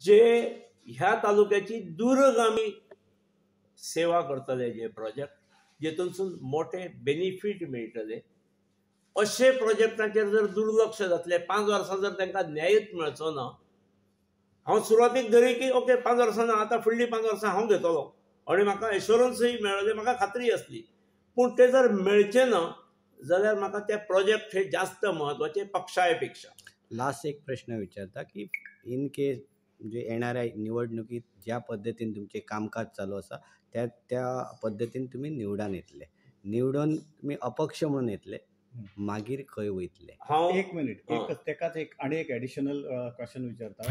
जे ह्या तालुक्याची दूरगामी सेवा करतले, जे प्रोजेक्ट जेतूनसून मोठे बेनिफीट मेळटले अशे प्रोजेक्टाचेर जर दुर्लक्ष जातलें, 5 वर्सां जर तांकां न्यायूच मेळचो ना, हांव सुरवातीक धरी की ओके 5 वर्सां ना, आतां फुडलीं 5 वर्सां हांव घेतलो आनी म्हाका एश्योरन्सूय मेळ्ळें, म्हाका खात्री आसली. पूण तें जर मेळचें ना जाल्यार म्हाका ते प्रोजेक्ट हे जास्त म्हत्वाचे पक्षाय पेक्षा. लास्ट एक प्रश्न विचारता की इन केस म्हणजे येणाऱ्या निवडणुकीत ज्या पद्दतीन तुमचें कामकाज चालू आसा त्या त्या पद्दतीन तुमी निवडून येतले, निवडून तुमी अपक्ष म्हणून येतले, मागीर खंय वयतले? हांव एक मिनिट, एक तेकाच एक आनी एक एडिशनल क्वेश्चन विचारता.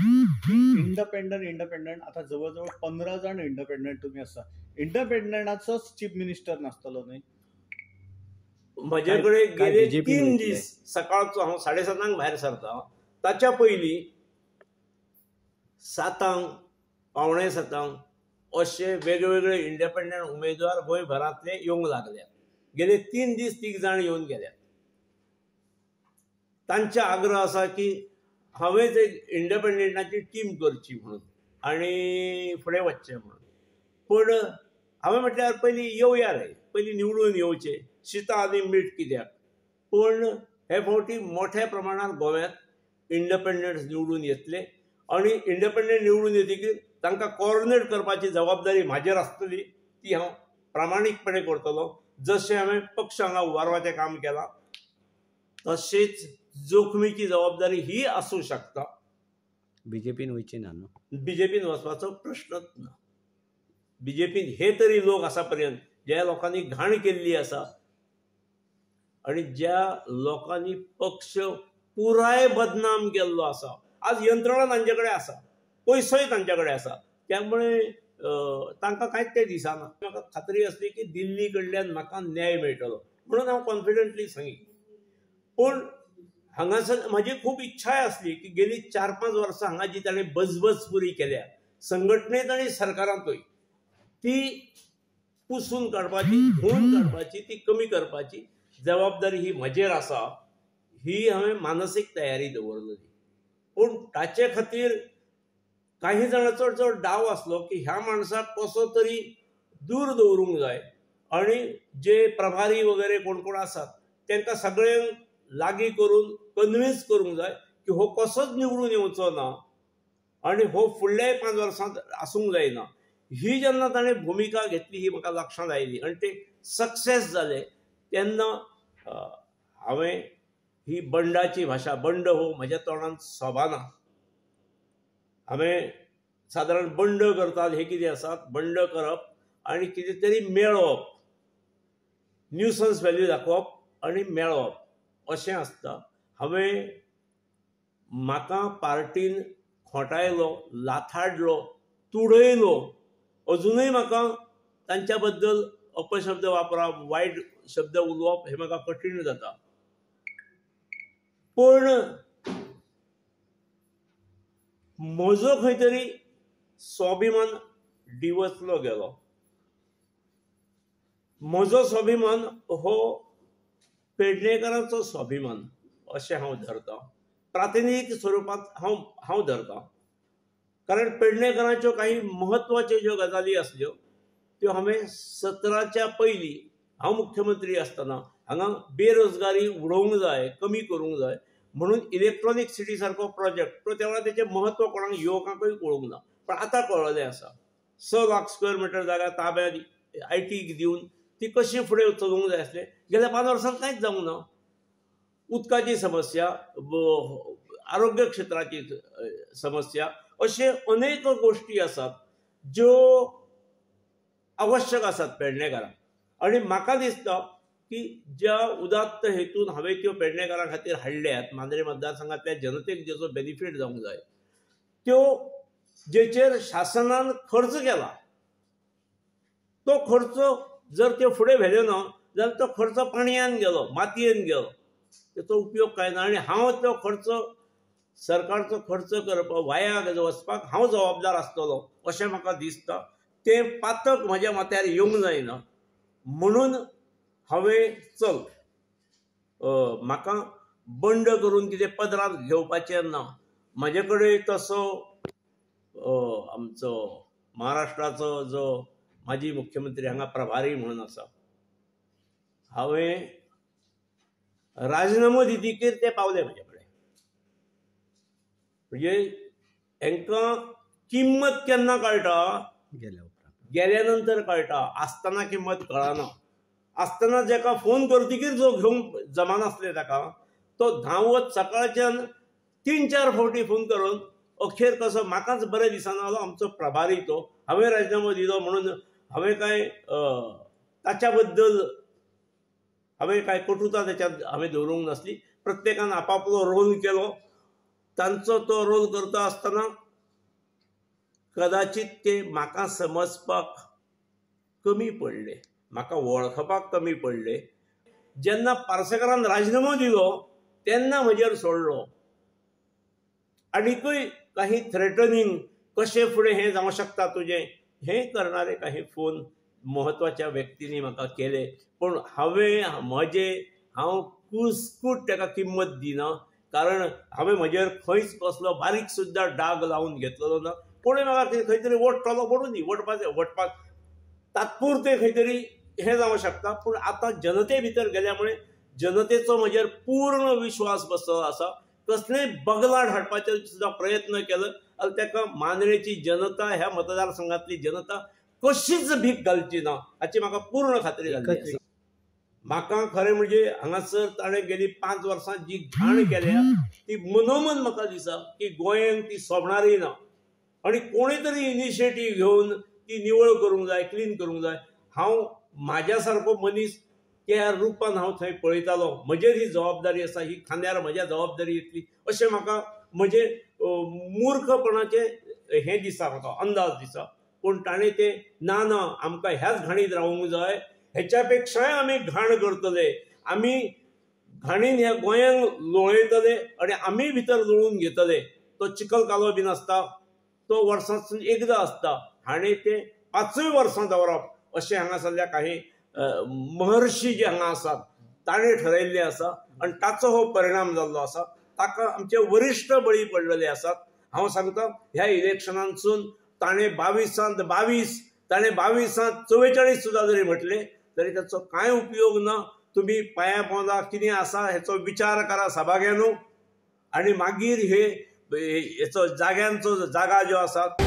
इंडिपेंडंट इंडिपेंडंट आतां जवळ जवळ 15 जाण इंडिपेंडंट तुमी आसा, इंडिपेंडंटाचोच चीफ मिनिस्टर नासतलो न्ही? म्हजे कडेन गेले 3 दीस सकाळचो हांव 7:30 भायर सरता, ताच्या पयलीं 7, 6:45 अशे वेगवेगळे इंडिपेंडंट उमेदवार गोंयभरांतले येवंक लागल्यात. गेले 3 दीस 3 जाण येवन गेल्यात. तांचे आग्रह आसा की हांवेंच एक इंडिपेंडंटाची टीम करची म्हणून आनी फुडें वचचें म्हणून. पूण हांवें म्हटल्यार पयलीं येवया रे, पयलीं निवडून येवचें, शिता आनी मीठ कित्याक. पूण हे फावटी मोठ्या प्रमाणात गोव्यांत इंडिपेंडंट निवडून येतले आनी इंडिपेंडंट निवडून येतकीर तांकां कोऑर्डिनेट करपाची जबाबदारी म्हाजेर आसतली, ती हांव प्रामाणीकपणे करतलो. जशें हांवें पक्ष हांगा उबारपाचें काम केलां तशेंच जोखमीची जबाबदारी ही आसूं शकता. बीजेपीन वयची ना न्हू? बीजेपीन वचपाचो प्रश्नच ना. बीजेपीन हे तरी लोक आसा पर्यंत ज्या लोकांनी घाण केल्ली आसा आनी ज्या लोकांनी पक्ष पुराय बदनाम केल्लो आसा, आज यंत्रणा तांचे कडेन आसा, पयसोय तांचे कडेन आसा, त्यामुळे तांकां कांयच तें दिसना. म्हाका खात्री आसली की दिल्ली कडल्यान म्हाका न्याय मेळटलो म्हणून हांव कॉन्फिडंटली सांगी. पूण हांगासर म्हाजी खूब इच्छाय आसली की गेली 4-5 वर्सां हांगा जी ताणें बजबज पुरी केल्या संघटनेंत आनी सरकारांतूय, ती पुसून काडपाची, धुवून काडपाची, ती कमी करपाची जबाबदारी ही म्हजेर आसा, ही हांवें मानसीक तयारी दवरलेली. पूण ताचे खातीर काही जाणांचो जो डाव आसलो की ह्या माणसाक कसो तरी दूर दवरूंक जाय आनी जे प्रभारी वगैरे कोण कोण आसात तांकां सगळ्यांक लागीं करून कन्विन्स करूंक जाय की हो कसोच निवडून येवचो ना आनी हो फुडल्याय 5 वर्सांत आसूंक जायना. ही जेन्ना ताणें भुमिका घेतली ही म्हाका लक्षांत आयली आनी ते सक्सेस जाले तेन्ना हांवें ही बंडाची भाशा, बंड हो म्हज्या तोंडान सोबाना. हांवें सादारण बंड करतात हे कितें आसा, बंड करप आनी कितें तरी मेळोवप, न्यूसन्स व्हॅल्यू दाखोवप आनी मेळोवप अशें आसता. हांवें म्हाका पार्टीन खोटायलो, लाथाडलो, तुडयलो, अजुनूय म्हाका तांच्या बद्दल अपशब्द वापरप, वायट शब्द उलोवप हें म्हाका कठीण जाता. पूण म्हजो खंय तरी स्वाभिमान डिवचलो गेलो. म्हजो स्वाभिमान हो पेडणेकारांचो स्वाभिमान अशें हांव धरतां, प्रातिनिधीक स्वरुपांत हांव धरतां. कारण पेडणेकारांच्यो काही म्हत्वाच्यो ज्यो गजाली आसल्यो त्यो हांवें 17च्या पयलीं हांव मुख्यमंत्री आसतना हांगा बेरोजगारी उडोवंक जाय, कमी करूंक जाय म्हणून इलेक्ट्रॉनीक सिटी सारको प्रोजेक्ट, तो त्या वेळार तेचें म्हत्व कोणाक युवकांकूय कळूंक ना, पण आतां कळ्ळें आसा. 6 लाख स्क्वेअर मिटर जागा ताब्यांत आयटीक दिवन ती कशी फुडें चलोवंक जाय आसलें, गेल्या 5 वर्सांत कांयच जावंक ना. उदकाची समस्या, आरोग्य क्षेत्राची समस्या, अशे अनेक गोश्टी आसात ज्यो आवश्यक आसात पेडणेकारांक. आनी म्हाका दिसता की ज्या उदात्त हेतून हांवें त्यो पेडणेकारां खातीर हाडल्यात, मांद्रे मतदारसंघांतल्या जनतेक जेचो बेनिफीट जावंक जाय, त्यो जेचेर शासनान खर्च केला तो खर्च जर त्यो फुडें व्हेल्यो ना जाल्यार तो खर्च पाणयान गेलो, मातयेन गेलो, तेचो उपयोग कांय ना. आनी हांव तो खर्च, सरकारचो खर्च करपाक वाया वचपाक हांव जबाबदार आसतलो अशें म्हाका दिसता. तें पातक म्हज्या माथ्यार येवंक जायना म्हणून हांवें चल म्हाका बंड करून कितें पदरांत घेवपाचें ना, म्हजे कडेन तसो आमचो महाराष्ट्राचो जो माजी मुख्यमंत्री हांगा प्रभारी म्हणून आसा, हांवें राजीनामो दितकीर ते पावले म्हजे कडेन. म्हणजे हांकां किंमत केन्ना कळटा? गेल्या नंतर कळटा, आसतना किंमत कळना. आसतना जेका फोन करतकीर जो घेवंक जमानासले ताका, तो धांवत सकाळच्यान 3-4 फावटी फोन करून अखेर कसो म्हाकाच बरें दिसना जालो. आमचो प्रभारी तो, हांवें राजीनामो दिलो म्हणून हांवें कांय ताच्या बद्दल हांवें कांय कटुता त्याच्यात हांवें दवरूंक नासली. प्रत्येकान आपापलो रोल केलो. तांचो तो रोल करता आसतना कदाचित ते म्हाका समजपाक कमी पडले, म्हाका वळखपाक कमी पडले. जेन्ना पार्सेकारान राजीनामो दिलो तेन्ना म्हजेर सोडलो. आनीकूय काही थ्रेटनिंग, कशें फुडें हें जावंक शकता तुजें, हें करणारे काही फोन म्हत्वाच्या व्यक्तींनी म्हाका केले. पूण हांवें म्हजें हांव कुसकूट ताका किंमत दिना, कारण हांवें म्हजेर खंयच कसलो बारीक सुद्दां डाग लावन घेतलेलो ना. कोणूय म्हाका खंय तरी ओडटलो, पडूं दी, ओडपाचें ओडपाक तात्पुरतें खंय तरी हें जावंक शकता. पूण आतां जनते भितर गेल्या मुळे जनतेचो म्हजेर पूर्ण विश्वास बसलो आसा. कसलेंय बगलाट हाडपाचो सुद्दां प्रयत्न केलो जाल्यार ताका मांद्रेची जनता, ह्या मतदारसंघांतली जनता कशीच भीक घालची ना हाची म्हाका पूर्ण खात्री जाल्ली आसा. म्हाका खरें म्हणजे हांगासर ताणें गेली 5 वर्सां जी घाण केल्या ती मनोमन म्हाका दिसा की गोंयांक ती सोबणारी ना आनी कोणी तरी इनिशिएटीव घेवन ती निवळ करूंक जाय, क्लीन करूंक जाय. हांव म्हाज्या सारको मनीस त्या रुपान हांव थंय पळयतालो. म्हजेर ही जबाबदारी आसा, ही खांद्यार म्हज्या जबाबदारी येतली अशें म्हाका म्हजें मूर्खपणाचें हें दिसा, म्हाका अंदाज दिसा. पूण ताणें तें ना ना आमकां ह्याच घाणीत रावूंक जाय, हेच्या पेक्षाय आमी घाण करतले, आमी घाणीन ह्या गोंयांक लोळयतले आनी आमी भितर लोळून घेतले. तो चिखल कालो बीन आसता तो वर्सांतसून एकदां आसता, हाणें तें 5 वर्सां दवरप अशें हांगासरल्या काही महर्षी जे हांगा आसात ताणें ठरयल्लें आसा आनी ताचो हो परिणाम जाल्लो आसा. ताका आमचे वरिश्ठ बळी पडलेले आसात. हांव सांगता ह्या इलेक्शनांतसून ताणें 22 22, ताणें 22 44 सुद्दां जरी म्हटलें तरी ताचो कांय उपयोग ना. तुमी पांया पोंदा कितें आसा हेचो विचार करा सभाग्यानो, आनी मागीर हे हेचो जाग्यांचो जागा ज्यो आसात